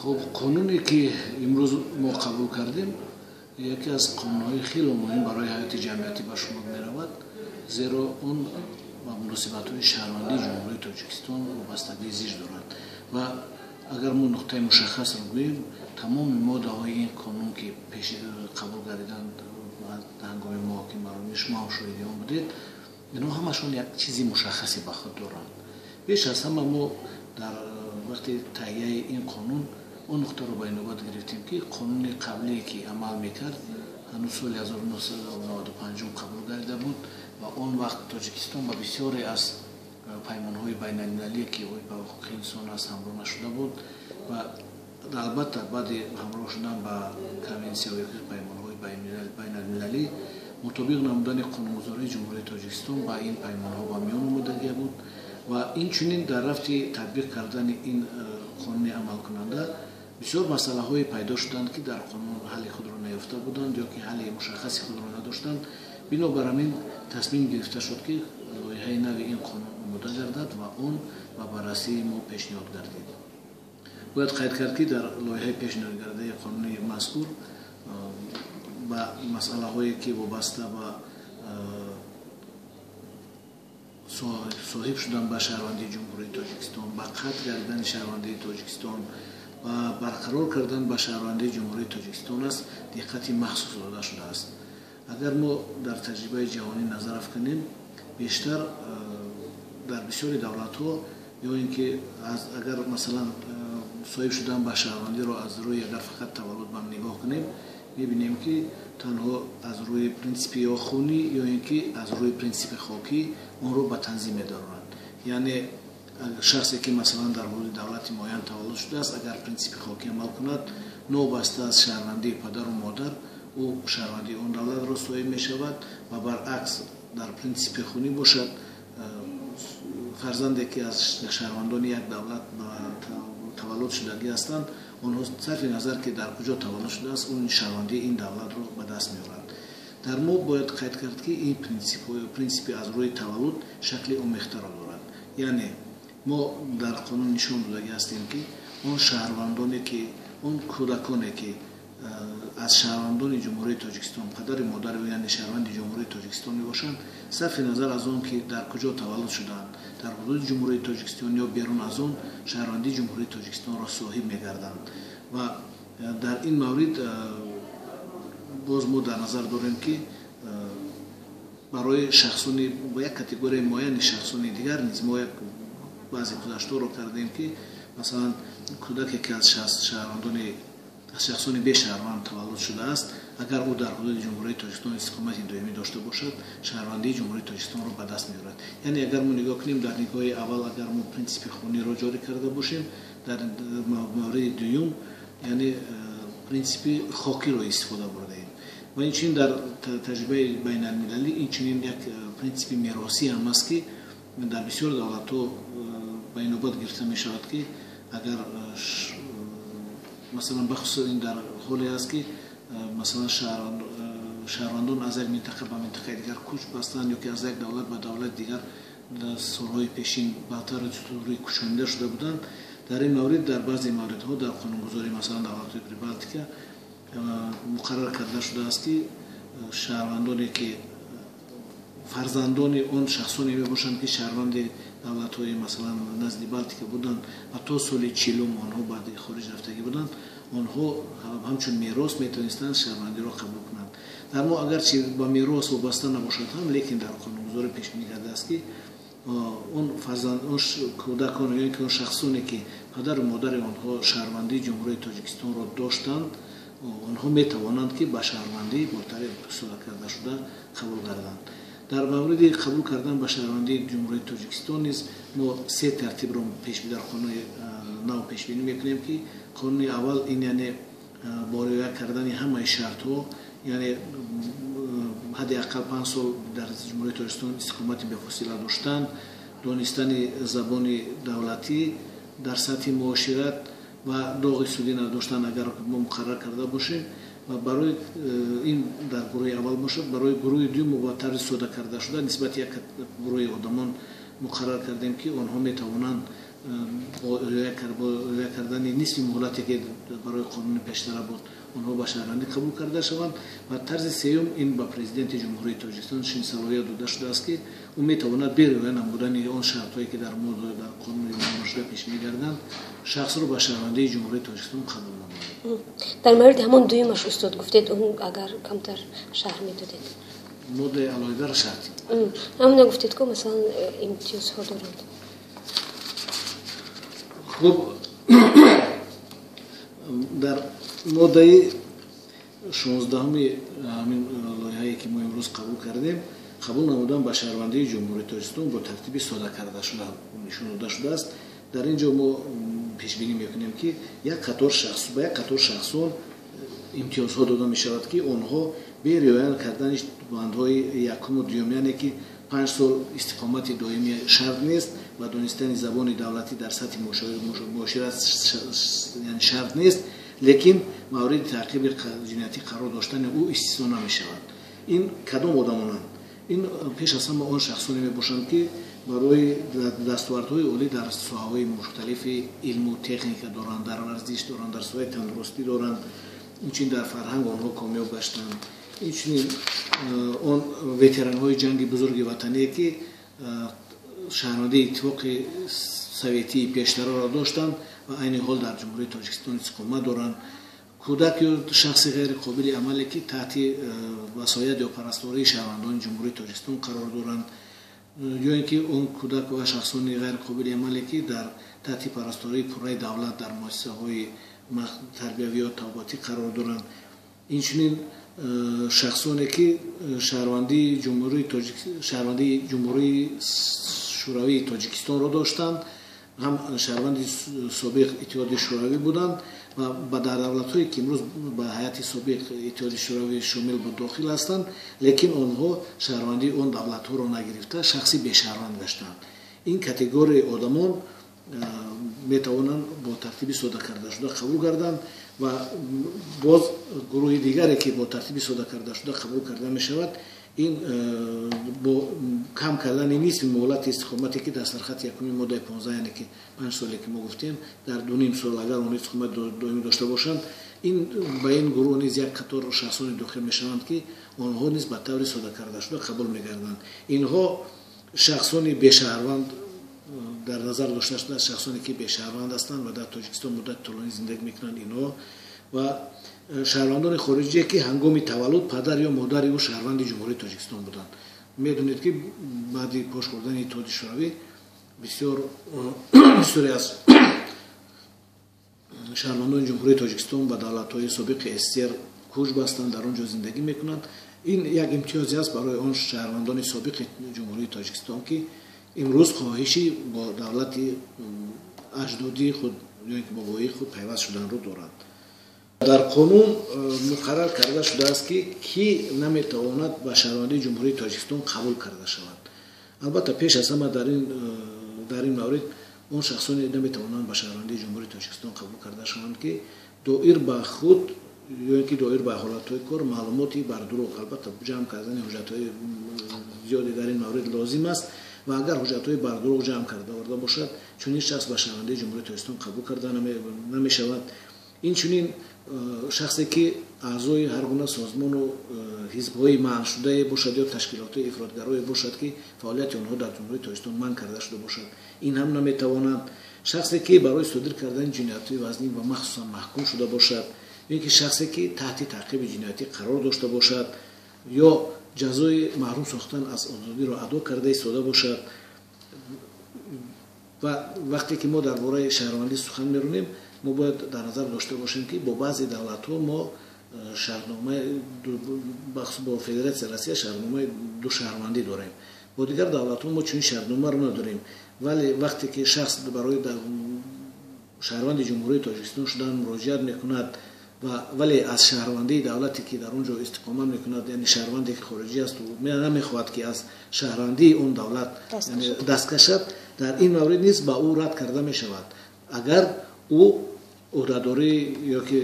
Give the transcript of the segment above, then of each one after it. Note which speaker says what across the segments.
Speaker 1: Хуб, қонуне ки имрӯз мо қабул кардем, яке аз қонунҳои хеле муҳим барои ҳаёти ҷамъиятӣ ба шумор меравад, зеро он ба муносибатҳои шаҳрвандии Ҷумҳурии Тоҷикистон вобастагии зич дорад. Ва агар мо нуқтаи мушаххасро гӯем, тамоми моддаҳои ин қонун, ки пеш қабул гардиданд ҳангоми муҳокимаронӣ, шумо ҳам шоҳиди он будед, инҳо ҳамашон як чизи мушаххасе ба худ доранд. Беш аз ҳама мо дар вақти таҳияи ин қонун он нуқтаро ба инобат гирифтем, ки қонуни қаблие, ки амал мекард, ҳанӯз соли 1995 қабул гардида буд ва он вақт Тоҷикистон ба бисёре аз паймонҳои байналмилалие, ки оид ба ҳуқуқи инсон аст, ҳамроҳ нашуда буд. Ва албатта, баъди ҳамроҳ шудан ба конвенсияҳои паймонҳои байналмилалӣ, мутобиқ намудани қонунгузории Ҷумҳурии Тоҷикистон ба ин паймонҳо ба миён омадагия буд. Ва инчунин дар рафти татбиқ кардани ин қонуни амалкунанда бисёр масъалаҳое пайдо шуданд, ки дар қонун ҳалли худро наёфта буданд ё ки ҳалли мушаххаси худро надоштанд. Бинобар ҳамин тасмим гирифта шуд, ки лоиҳаи нави ин қонун омода гардад ва он ба баррасии мо пешниҳод гардид. Бояд қайд кард, ки дар лоиҳаи пешниҳодгардаи қонуни мазкур ба масъалаҳое, ки вобаста ба соҳиб шудан ба шаҳрвандии Ҷумҳурии Тоҷикистон, ба қатъ гардидани шаҳрвандии Тоҷикистон ва барқарор кардан ба шаҳрвандии Ҷумҳурии Тоҷикистон аст, диққати махсус дода шудааст. Агар мо дар таҷрибаи ҷаҳонӣ назар афканем, бештар дар бисёри давлатҳо ё ин ки агар, масалан, соҳиб шудан ба шаҳрвандиро аз рӯи агар фақат таваллуд ба нигоҳ кунем, мебинем, ки танҳо аз рӯи принсипи ё хунӣ, ё ин ки аз рӯи принсипи хокӣ онро ба танзим медоранд. Яъне шахсе, ки, масалан, дар ҳудуди давлати муайян таваллуд шудааст, агар принсипи хокӣ амал кунад, новобаста аз шаҳрвандии падару модар, ӯ шаҳрвандии он давлатро соҳиб мешавад ва баръакс, дар принсипи хунӣ бошад, фарзанде, ки аз шаҳрвандони як давлат таваллуд шудагӣ ҳастанд, онҳо сарфи назар, ки дар куҷо таваллуд шудааст, он шаҳрвандии ин давлатро ба даст меоранд. Дар мо бояд қайд кард, ки ин принсипи аз рӯи таваллуд шакли омехтаро дорад. Яъне мо дар қонун нишон додагӣ ҳастем, ки он шаҳрвандоне, ки он кӯдаконе, ки аз шаҳрвандони Ҷумҳурии Тоҷикистон падари модари ӯ, яъне шаҳрванди Ҷумҳурии Тоҷикистон мебошанд, сарфи назар аз он, ки дар куҷо таваллуд шудаанд, дар ҳудуди Ҷумҳурии Тоҷикистон ё берун аз он, шаҳрвандии Ҷумҳурии Тоҷикистонро соҳиб мегарданд. Ва дар ин маврид боз мо дар назар дорем, ки барои шахсони як категорияи муайяни шахсони дигар низ мо як баъзе гузаштҳоро кардем, ки масалан, кӯдаке, ки аз шаҳрвандони аз шахсони бешаҳрванд таваллуд шудааст, агар ӯ дар ҳудуди Ҷумҳурии Тоҷикистон истиқомати доимӣ дошта бошад, шаҳрвандии Ҷумҳурии Тоҷикистонро ба даст меорад. Яъне агар мо нигоҳ кунем, дар нигоҳи аввал агар мо принсипи хуниро ҷорӣ карда бошем, дар мавриди дуюм, яъне принсипи хокиро истифода бурдаем. Ва инчунин дар таҷрибаи байналмилалӣ инчунин як принсипи меросӣ ҳам аст, ки дар бисёр давлатҳо ба инобат гирифта мешавад, ки агар, масалан, бахусус ин дар ҳоле аст, ки, масалан, шаҳрвандон аз як минтақа ба минтақаи дигар кӯч бастанд ё ки аз як давлат ба давлати дигар дар солҳои пешин ба таври кӯчонида шуда буданд. Дар ин маврид, дар баъзе мавридҳо дар қонунгузории, масалан, давлатҳои Прибалтика муқаррар карда шудааст, ки шаҳрвандоне, ки фарзандони он шахсоне мебошанд, ки шаҳрванди давлатҳои, масалан, назди Балтика буданд ва то соли 40-ум онҳо баъди хориҷ рафтагӣ буданд, онҳо ҳамчун мерос метавонистанд шаҳрвандиро қабул кунанд. Дар мо агарчи ба мерос вобаста набошад ҳам, лекин дар қонунгузорӣ пешбинӣ кардааст, ки он фарзанд, он кӯдакон ё ин ки он шахсоне, ки падару модари онҳо шаҳрвандии Ҷумҳурии Тоҷикистонро доштанд, онҳо метавонанд, ки ба шаҳрвандӣ бо тариқи сода карда шуда қабул гарданд. Дар мавриди қабул кардан ба шаҳрвандии Ҷумҳурии Тоҷикистон низ мо се тартибро дар қонуни нав пешбинӣ мекунем, ки қонуни аввал ин, яъне бо риоя кардани ҳамаи шартҳо, яъне ҳадди ақал 5 сол дар Ҷумҳурии Тоҷикистон истиқомати бефосила доштан, донистани забони давлатӣ дар сатҳи муошират ва доғи судӣ надоштан, агар мо муқаррар карда бошем, ва барои ин дар гурӯҳи аввал бошад. Барои гурӯҳи дуюм мо ба тарзи сода карда шуда нисбати як гурӯҳи одамон муқаррар кардем, ки онҳо метавонанд Бо риоя кардани нисфи муҳлате, ки барои қонуни пештара буд, онҳо ба шаҳрвандӣ қабул карда шаванд. Ва тарзи сеюм, ин ба Президенти Ҷумҳурии Тоҷикистон чунин салоҳият дода шудааст, ки ӯ метавонад бе риоя намудани он шартҳое, ки дар модда, дар қонуни номбурдашуда пешбинӣ гарданд, шахсро ба шаҳрвандии Ҷумҳурии Тоҷикистон қабул намояд.
Speaker 2: Дар мавриди ҳамон дуюмаш, устод, гуфтед, он агар камтар шарҳ медодед.
Speaker 1: Моддаи алоҳидаро шарти
Speaker 2: Ҳамона гуфтед, ку масалан имтиёзҳо доранд.
Speaker 1: Хуб, дар моддаи 16-уми ҳамин лоиҳае, ки мо имрӯз қабул кардем, қабул намудан ба шаҳрвандии Ҷумҳурии Тоҷикистон бо тартиби сода карда шуда нишон дода шудааст. Дар ин ҷо мо пешбинӣ мекунем, ки як қатор шахс ба як қатор шахсон имтиёзҳо дода мешавад, ки онҳо бе риоя кардани бандҳои якуму дуюм, яъне ки 5 сол истиқомати доимӣ шарт нест ва донистани забони давлатӣ дар сатҳи муошират шарт нест, лекин мавриди таъқиби ҷиноятӣ қарор доштани ӯ истисно намешавад. Ин кадом одамонанд? Ин пеш аз ҳама он шахсоне мебошанд, ки барои дастовардҳои олӣ дар соҳаҳои мухталифи илму техника доранд, дар варзиш доранд, дар соҳаи тандурустӣ доранд, инчунин дар фарҳанг онҳо комёб гаштанд, инчунин он ветеранҳои ҷанги бузурги ватание, ки шаҳрвандии Иттифоқи Советии пештараро доштанд ва айни ҳол дар Ҷумҳурии Тоҷикистон истиқомат доранд, кӯдак ё шахси ғайриқобили амале, ки таҳти васоят ё парастории шаҳрвандони Ҷумҳурии Тоҷикистон қарор доранд, ё ин ки он кӯдак ва шахсони ғайриқобили амале, ки дар таҳти парастории пурраи давлат дар муассисаҳои тарбиявӣ ё тавботӣ қарор доранд, инчунин шахсоне, ки шаҳрвандии Ҷумҳурии Шӯравии Тоҷикистонро доштанд, ҳам шаҳрванди собиқ Иттиҳоди Шӯравӣ буданд ва дар давлатҳое, ки имрӯз ба ҳайати собиқ Иттиҳоди Шӯравӣ шомил буд, дохил ҳастанд, лекин онҳо шаҳрвандии он давлатҳоро нагирифта, шахси бешаҳрванд гаштанд. Ин категорияи одамон метавонанд бо тартиби сода кардашуда қабул гарданд. Ва боз гурӯҳи дигаре, ки бо тартиби сода кардашуда қабул карда мешавад, ин бо кам кардани нисфи муҳлати истиқомате, ки дар сархати якуми моддаи 15, яъне ки 5 соле, ки мо гуфтем, дар 2,5 сол агар онҳо истиқомати доимӣ дошта бошанд. Ин ба ин гурӯҳ низ як қатор шахсоне дохил мешаванд, ки онҳо низ ба таври сода кардашуда қабул мегарданд. Инҳо шахсони бешаҳрванд дар назар дошта шудааст, шахсоне, ки бешаҳрванд ҳастанд ва дар Тоҷикистон муддати тӯлонӣ зиндагӣ мекунанд инҳо ва шаҳрвандони хориҷие, ки ҳангоми таваллуд падар ё модари ӯ шаҳрванди Ҷумҳурии Тоҷикистон буданд. Медонед, ки баъди пош хӯрдани Иттиҳоди Шӯравӣ бисёре аз шаҳрвандони Ҷумҳурии Тоҷикистон ба давлатҳои собиқи СССР кӯч бастанд, дар он ҷо зиндагӣ мекунанд. Ин як имтиёзе аст барои он шаҳрвандони собиқи Ҷумҳурии Тоҷикистон, ки имрӯз хоҳиши бо давлати аҷдодии худ ё ки бобоии худ пайваст шуданро доранд. Дар қонун муқаррар карда шудааст, ки кӣ наметавонад ба шаҳрвандии Ҷумҳурии Тоҷикистон қабул карда шавад. Албатта, пеш аз ҳама дар ин маврид он шахсоне наметавонанд ба шаҳрвандии Ҷумҳурии Тоҷикистон қабул карда шаванд, ки доир ба худ ё ин ки доир ба ҳолатҳои кор маълумоти бардурӯғ, албатта, ҷамъ кардани ҳуҷҷатҳои зиёде дар ин маврид лозим аст ва агар ҳуҷҷатҳои бардурӯғ ҷамъ карда оварда бошад, чунин шахс ба шаҳрвандии Ҷумҳурии Тоҷикистон қабул карда намешавад. Инчунин шахсе, ки аъзои ҳар гуна созмону ҳизбҳои манъшудае бошад ё ташкилотҳои ифротгарое бошад, ки фаъолияти онҳо дар Ҷумҳурии Тоҷикистон манъ карда шуда бошад, ин ҳам наметавонанд. Шахсе, ки барои содир кардани ҷиноятҳои вазнин ва махсусан маҳкум шуда бошад, ё ин ки шахсе, ки таҳти таъқиби ҷиноятӣ қарор дошта бошад ё ҷазои маҳрум сохтан аз озодиро адо карда истода бошад. Ва вақте ки мо дар бораи шаҳрвандӣ сухан меронем, мо бояд дар назар дошта бошем, ки бо баъзе давлатҳо мо шартномаи, бо Федератсияи Россия шартномаи душаҳрвандӣ дорем, бо дигар давлатҳо мо чунин шартномаро надорем. Вале вақте ки шахс барои шаҳрванди Ҷумҳурии Тоҷикистон шудан муроҷиат мекунад, вале аз шаҳрвандии давлате, ки дар он ҷо истиқомат мекунад, яъне шаҳрванде, ки хориҷӣ аст, намехоҳад, ки аз шаҳрвандии он давлат даст кашад, дар ин маврид низ ба ӯ рад карда мешавад, агар ӯ ӯҳдадорӣ ё ки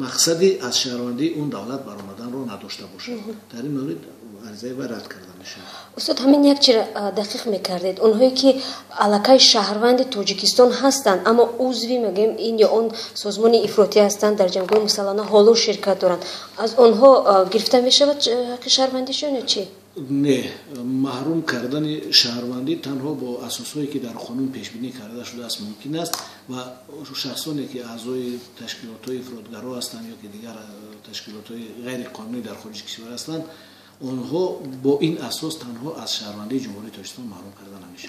Speaker 1: мақсади аз шаҳрвандии он давлат баромаданро надошта бошад. Дар ин маврид аризаи вай рад карда. мешавад.
Speaker 2: Устод, ҳамин як чиро дақиқ мекардед: онҳое ки аллакай шаҳрванди Тоҷикистон ҳастанд, аммо узви, мегӯем, ин ё он созмони ифротӣ ҳастанд, дар ҷангҳои мусаллаҳона ҳоло ширкат доранд, аз онҳо гирифта мешавад ҳаққи шаҳрвандишон ё чӣ?
Speaker 1: Не, маҳрум кардани шаҳрвандӣ танҳо бо асосҳое, ки дар қонун пешбинӣ карда шудааст, мумкин аст ва шахсоне, ки аъзои ташкилотҳои ифротгаро ҳастанд ё ки дигар ташкилотҳои ғайриқонунӣ дар хориҷи кишвар ҳастанд, онҳо бо ин асос танҳо аз шаҳрвандии Ҷумҳурии Тоҷикистон маҳрум карда намешаванд.